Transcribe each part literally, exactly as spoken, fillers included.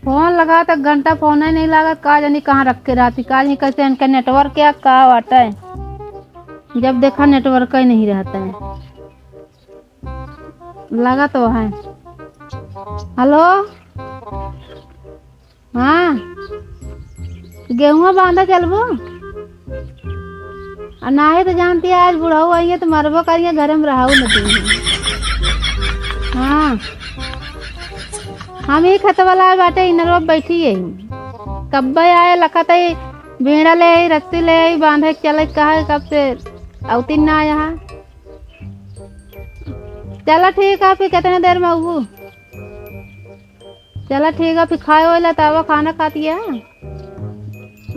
फोन लगा त घंटा फोन ही नहीं लागत, का जानी कहाँ रख के रहती, का जानी कैसे इनका नेटवर्क या का बाटे। जब देखा नेटवर्क ही नहीं रहता है। लगा तो है। हेलो, हाँ, गेहुआ बांधा चलबो? आ नाहीं तो जानती है, आज बुढ़ऊ आई है तो मरबो करिए, घरे में रहू न दी। हाँ, हम ही खेत वाला बाटे, इनरवा बैठी है। कब्बे आए लखत है, बीड़ा ले आई, रस्सी ले आई, बांधे के चले कहा, कब से अवती ना आया है। चला ठीक है, फिर कितने देर में आऊ? चला ठीक है, फिर खाए वाला तावा खाना खाती है।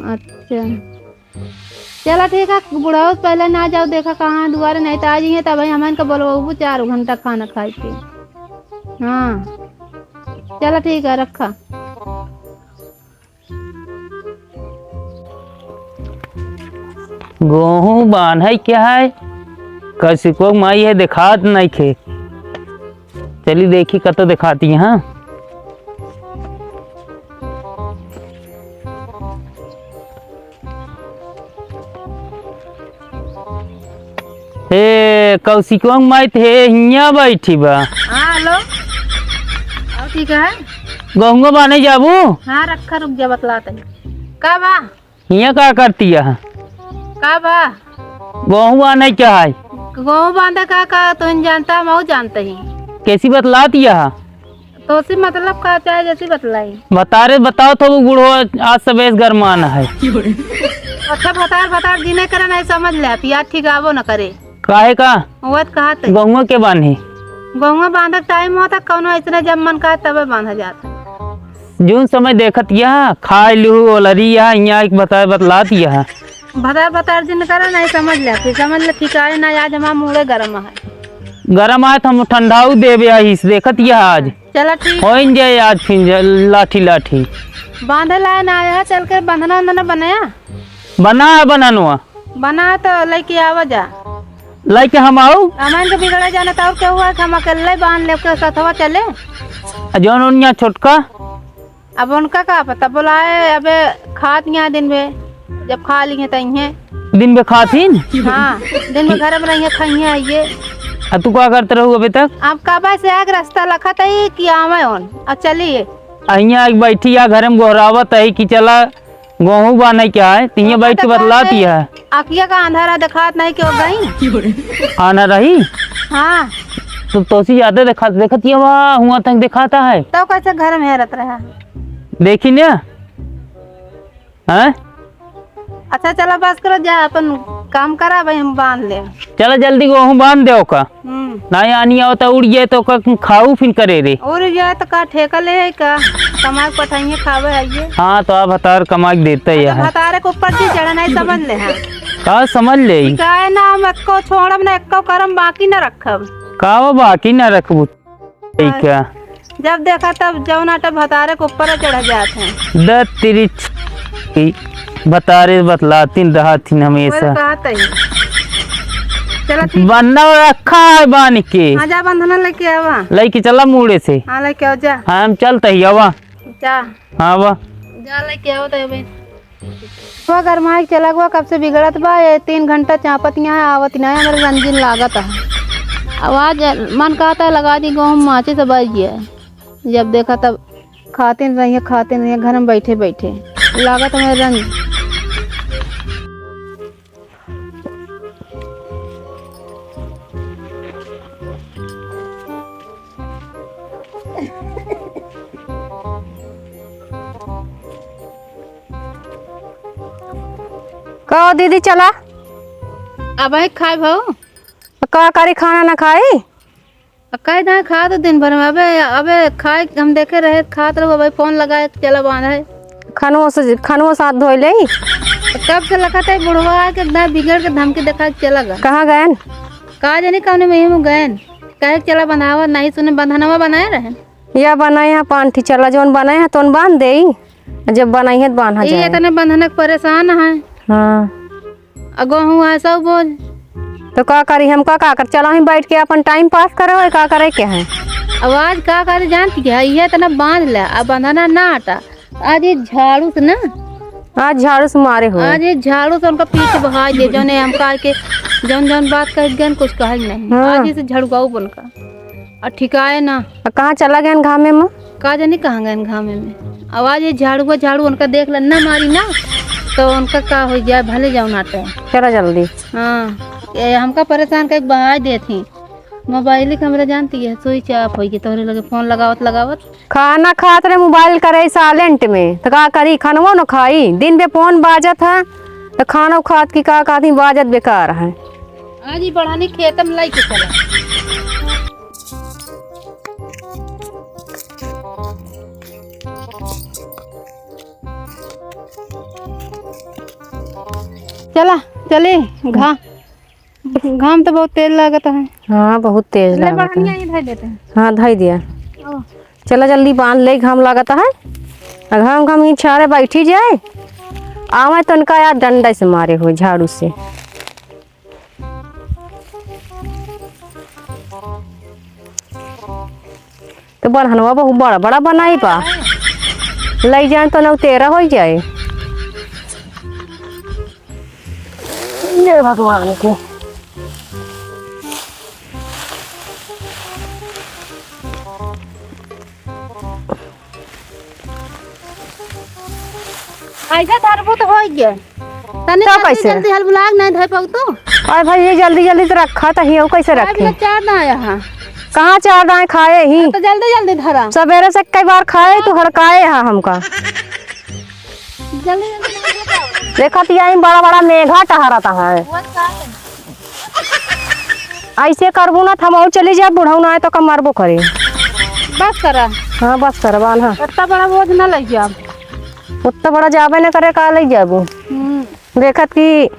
अच्छा, चला ठीक है, बुढ़ऊ पहले ना जाओ, देखा कहाँ दुआरे, नहीं तो आ जाइए, तब हमन के बोलबू चार घंटा खाना खाए के। हाँ, चला ठीक है, रखा। गोहूँ बान्है के है, कसिको माई है, देखात नइखे। चली देखी कतो देखाती है। हे कौशिकवा के माई त हे हियाँ बैठी बा। हाँ, हेलो। और ठीक है? गहुआ बान्हे जाबू? हाँ, रखा, रुक जा, बतलात है। का बा? हियाँ का करती है? का बा? गहुआ बान्हे के है। गहुआ बांधे का, का तो जानता, हम जानते ही। कैसी बतलाती है? तोसी मतलब का चाहे जैसी बतलाई। भतारे बताओ तो वो बूढ़ो आज सबेस गरमान है। अच्छा भतार भतार जिने करे नहीं समझ ले, पिया ठीक आवो न करे। काहे का? वत कहा ते। गहुआ के बान्ही। गहुआ बांधक टाइम होता, कौनो इतने जब मन का तबे बांधा जाता। जौन समय देखत यह खाए लू ओलरी यह, यहाँ एक भतार बतलात यह। भतार भतार जिन करे नहीं समझ ले, फिर समझ ले ठिकाए ना, आज हमार मूड़े गरम है। गरम आए तो हम ठंडाऊ देबे आइस, देखत यह आज। चला ठीक। होइन जाए आज फिर ज-, लाठी लाठी। बांधे लाए ना आया, चल के बंधना उंधना बनाया। बना है बननवा। बना तो लइके आवा जा। लइके हम आऊ? हमन के बिगड़े जाने तो और के हुआ कि हम अकेले बांध लेके सथवा चले। आ जौन उनिया छोटका? अब उनका का पता, बोलाए अबे खात यहाँ दिन में, जब खा लिए तइहे। दिन में खाथिन? हाँ, दिन में घर में रहिए, खाइए, आइए। आ तू का करत रहू अबे तक? अब कबे से आग रास्ता लखत है कि आवे उन, अब चलिए। आ हियाँ आके बैठी या घर में गोहरावत है कि चला गोहूँ बान्हे के है, तो हियाँ बैठ के बतलाती है। अखिया का अंधारा देखात नहीं क्यों गई? आना रही? हाँ। तो तोसी ज्यादा देखा, देखत ये वहाँ हुआ तक देखाता है। तो कैसे घर में हेरत रहा? देखी ना? हैं? अच्छा, चला, बस करो, जा, अपन काम करा, भाई, हम बांध ले। चला, जल्दी गोहूँ बांध दे ओका। हम्म। नाहीं, आनी आवता, उड़ जाए तो ओका खाऊ फिन करे रे। उड़ जाए तो का ठेका ले है का? कमाए पठाइए, खावे आइए। हाँ, तो आप भतार कमा के देते ही अच्छा, है। भतारे के ऊपर जी चढ़ा नहीं समझ ले हैं। का समझ ले? काहे ना, हम एक्को छोड़ब ना, एक्को करम बाकी ना रखब। का वो बाकी ना रखबू? ठीक है। जब देखा तब जौन आटा भतारे के ऊपर चढ़ जात है। द तिरिच की भतारे बतलातीन रहतीन हमेशा। वही कहत है। चला ठीक। बन्ना रखा है बानी के। हाँ, जा बंधना लेके आवा। लेके चला मूड़े से। हाँ, लेके आओ, जा। हाँ, हम चलते ही आवा। जा। हाँ, आवा। जा लेके आओ तो अबे। वो गरमाई के चला गवा, कब से बिगड़त बा, ये तीन घंटा चापत यहाँ है, आवत ही ना है, हमरे रंजीन लागत है। आवाज मन कहता है लगा दी, गोहूँ माचिस बज गया है। जब देखा तब खातिन रहिए, खातिन रहिए, घर में बैठे बैठे लागत हमें रंज। का हो दीदी, चला। अब है खाए भाऊ। का करी, खाना ना खाई? आ, कह दें, खा तो दिन भर में। अबे, अबे, खाए, हम देखे रहे, खात रहो, अबे, फोन लगाए, चला बांध है। खनवो से, खनवो साथ धोए ले। कब से लखत है बुढ़वा आके एकदम बिगड़ के धमकी देखा के चला गया। कहाँ गयन? का जानी कौने में हम गयन। कहे के चला बनावा, नहीं सुने, बंधनवा बनाए रहे। या बनाए हैं पांठी, चला जौन बनाए हैं, तौन बांध देई। जब बनाई है, तो बांधा ई जाए। इतने बंधनक परेशान है। हाँ। आ गोहूँ है सौ बोझ। तो का करी हम, का, का कर, चला ही बैठ के अपन टाइम पास करे, और का करे के है? अब आज का करे जानती है, ये इतना बांध ले, अब बंधना ना हटा। आज ये झाड़ू से ना, आज झाड़ू से मारे हो। आज ये झाड़ू से उनका पीठ बहाई दे, जौने हम कह के, जौन जौन बात कह गए, कुछ कहे नहीं। हाँ। आज इसे झड़ुआऊ बनका। आ ठिकाए ना। आ कहाँ चला गए घामे में? का जानी कहाँ गए घामे में। अब आज ये झाड़ुआ झाड़ू उनका देख ले, ना मारी ना, तो उनका का हो जाए, भले जाओ नाटे। चला जल्दी। हाँ, ये हमका परेशान करके बहाई देत ही। मोबाइल के हमरा जानती है, switch off होई के तोहरे लगे फोन लगावत लगावत। खाना खात रहे मोबाइल करे silent में, तो का करी, खानवो न खाई। दिन पे फोन बाजत है, तो खाना खात की का खाती, बाजत बेकार है। आज ही बढ़ानी खेत में लाई के चला। चला, चले, घा-, घाम तो बहुत तेज लागत है। हाँ, बहुत तेज ले, लागत बढ़निया है। ये धर देते हैं। हाँ, धर दिया। ओ। चला, जल्दी बांध ले, घाम लागत है। आ घाम घाम ही छारे बैठी जाए, आवे तो उनका यार डंडा से मारे हो, झाड़ू से। तो बड़हनवा बहुत बड़ा बड़ा बनाई बा, लई जाए तो नौ तेरह हो जाए। ये भगवान के। ऐसे धरबू तो हो गया। तनी तो जल्दी कैसे? जल्दी हल बुलाग नहीं धर पाऊ तो। अरे भाई, ये जल्दी जल्दी तो रखा था ही, वो कैसे अरे रखे? चार ना आया है। कहाँ चार दाएँ खाए ही? तो जल्दी जल्दी धरा। सवेरे से कई बार खाए, तू हड़काए हा हमका। जल्दी जल्दी नहीं धर पाऊ। देखत यही बड़ा बड़ा मेघा टहरत है। वो का है? ऐसे करबू ना, हम और चली जाए, बुढ़ऊ ना आए तो का मरबो करे। बस करा। हाँ, बस करा, बांधा। इतना बड़ा बोझ ना ले जाब। उतना बड़ा जाबे ना करे, का ले जाबू? हम्म। देखत कि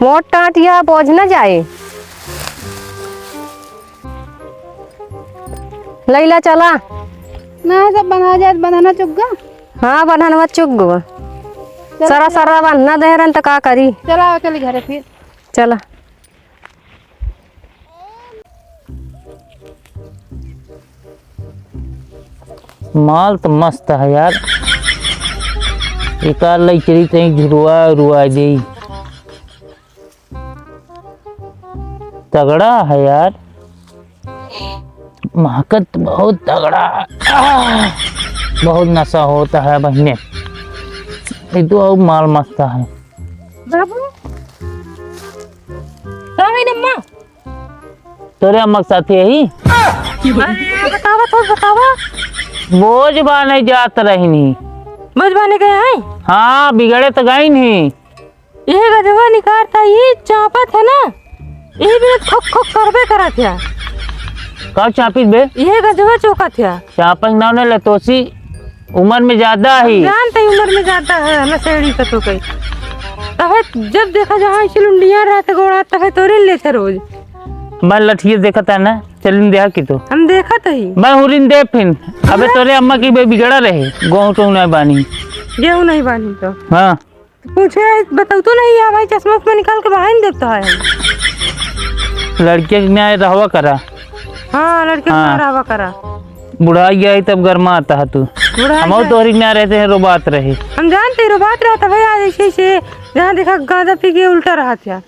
मोट टाट या बोझ ना जाए। लैला चला। ना, सब बंधा जाए, बंधना चुक गा। हाँ, बंधनवा चुक गो। चला, सरा चला। सरा बंधना दे रहन त का करी? चला, चली घरे फिर। चला। माल तो मस्त है यार, एकार लई चली तई झुरवा उरवा दे। तगड़ा है यार, महकत बहुत तगड़ा है। आह, बहुत नशा होता है बहिने। ये तो और माल मस्त है। बाबू, का है अम्मा? तोरे अम्मा के साथ यही? अरे, बतावा तो, बतावा। बोझ बाने जात रहनी। बोझ बाने गए हैं? हाँ, बिगड़े तो गई नहीं। ये गजवा निकार था, ये चापत है ना, ये भी खुक खुक करबे करत है। का चापित बे? ये गजवा चौकत है। चापत ना ने लतोसी, उम्र में ज्यादा ही। जानते ही उम्र में ज्यादा है, नशेड़ी का तो कहीं। तबे जब देखा जहाँ ऐसे लुंडिया रहते गोड़ा, तबे तोरे ले थे रोज। मैं लठिए देखता ना, चलिन देहा की तो। हम देखत ही। मैं हुरिन दे फिन। अबे तोरे अम्मा की बे बिगड़ा रहे, गेहूं तो नहीं बानी। गेहूं नहीं बानी तो। हाँ। पूछे, बताऊ तो नहीं है भाई, चश्मा उश्मा निकाल के बाहर नहीं देखता है। लड़के के न्याय रहवा करा। हाँ, लड़के के हाँ। न्याय रहवा करा। बुढ़ा गया है तब गरमा आता है तू। बुढ़ा हम गया। तोहरी न्याय रहते हैं, रोबात रहे। हम जानते हैं, रोबात रहता भाई, आज ऐसे, ऐसे, जहाँ देखा गांजा पी के उल्टा रहा था।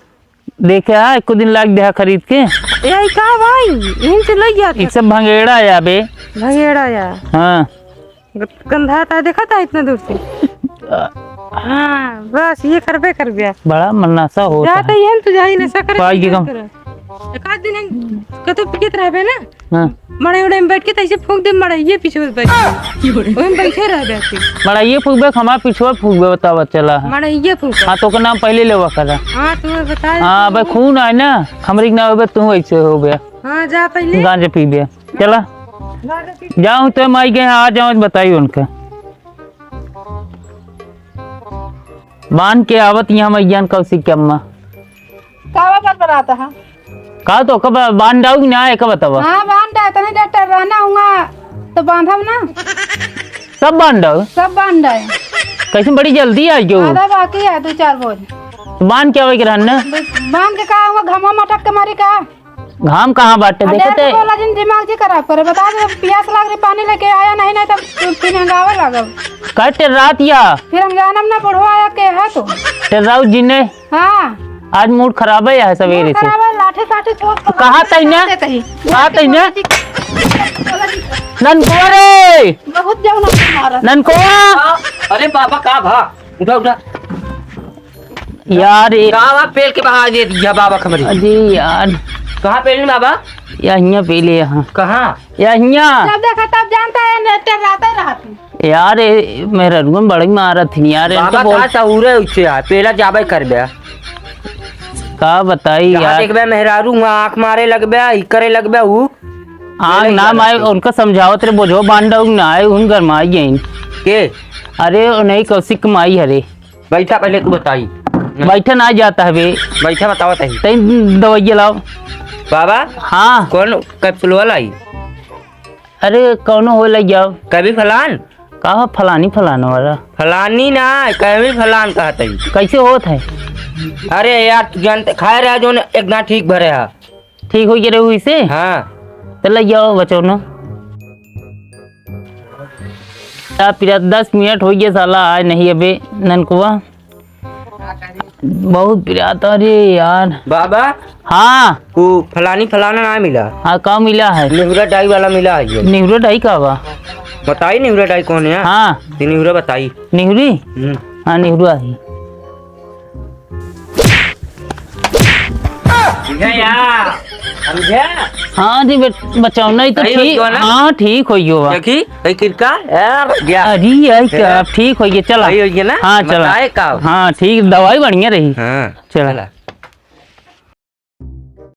देखे, हाँ, एको दिन लाग देहा खरीद के। ए, आई का भाई? यहीं से लग गया था। ई सब भंगेड़ा या बे। भंगेड़ा या। हाँ। ग-, गंधा था, देखा था इतना दूर से। अ, हाँ, बस ये करबे कर गया। बड़ा मन्नासा होता जाता है। ही है, तू जाई नशा करे, पाई के कम। एक आध दिन हम कतो पियत रहबे ना, हाँ। मड़ई उड़ई में बैठ के तैसे फूंक दे, मड़इये पीछे बैठ के। ओही में बैठे रह जाते। मड़इये फूंकबे, हमार पिछुआ फूंकबे, बतावा चला। मड़इये फूंक। हाँ, तो ओकर नाम पहले लेवा करा। हाँ, तू बता। हाँ, अबे खून आए ना, हमरी के ना होबे, तू ऐसे होबे। हाँ, जा पहले। गांजे पीबे। चला। गांजे पी। जाओ तो माई के यहाँ आ जाओ, बताई उनका। बांध के आवत यहाँ मैयान कौशिक के अम्मा। कावा बात बनाता है? का तो कब बांध डाऊ कि ना, एक बतावा। हाँ, बांध डाए, तने डॉक्टर रहना हुआ तो बांधब ना। सब बांध डाऊ? सब बांध डाए। कैसे बड़ी जल्दी आ गयो? आधा बाकी है, दो चार बोझ। तो बांध के आवे के रहन ना? बांध के का हुआ, घामा मटक के मारी का? घाम कहाँ बाटे, आ, देखते? देख बोला जिन, दिमाग जी खराब करे, बता दे, पियास लाग रही, पानी लेके आया नहीं, नहीं तब फिर हंगावे लागब। कटे रात या? फिर हम जानब ना, बुढ़वा आया के है तो। टेर्राऊ जिन्ने? हाँ। आज मूड खराब है यार सवेरे से। खराब है, लाठे साठे छोड़ तो कहा तई ना? कहा तई ना? ननकुआ रे! बहुत जाओ ना मारा। ननकुआ! अरे बाबा, का भा? उठा, उठा। यार, ये का बा, पेल के बहा दे दिया बाबा खमरी। अरे यार। कहाँ पेल बाबा? या हियाँ पेले यहाँ। कहाँ? या हियाँ। जब देखा तब जानता है, ने टेर्राता रहत है। यार, ए, मेहररुआ में बड़ी मारत थी यार, इनको बाबा बोल। का सहूरे उठे आ, पेला जाबे करबे। का बताई जहाँ यार। देखबे मेहरारू, वहाँ आँख मारे लगबे, ई करे लगबे, ऊ आँख ना माए, उनका समझावत रे, बोझो बांधा ना आए, उन गरमाई गइन। के? अरे, ओ नहीं, कौशिक माई हरे। बैठा, पहले तू बताई। बैठा ना जाता है बे। बैठा, बताओ तही। तई दवाई लाओ। बाबा? हाँ। कौन कैप्सूल वाला आई? अरे, कौनो हो ले जाओ। कभी फलान? का हो फलानी फलान वाला? फलानी ना, कभी फलान कहत हई। कैसे होत है? अरे यार, तू जानते, खाए रहा जो न, एक दांत ठीक भरे हा। ठीक हो गया रे, वही से? हाँ। तो ले जाओ, बचाओ ना। या पिरा, दस मिनट हो गया, साला आए नहीं अबे, ननकुआ। बहुत पिरात, अरे यार। बाबा। हाँ। वो फलानी फलाना ना मिला। हाँ, का मिला है? नेहुरा डाई वाला मिला है ये। नेहुरा डाई का बा? बताई नेहुरा डाई कौन है? हाँ। ये नेहुरा बताई। नेहुरी? हम्म। हाँ, नेहुरा ही। समझे या? समझे? हाँ जी, बेट-, बचाओ, नहीं तो सही हो ठीक, गयो ना? हाँ, ठीक हो गयो बा। देखी, कई किरका, ए, गया। अरे, यही ए? क्या, ठीक हो गया, चला। सही हो गया ना? हाँ, चला। बताए का? हाँ, ठीक, दवाई बढ़िया रही। हाँ, चला। चला।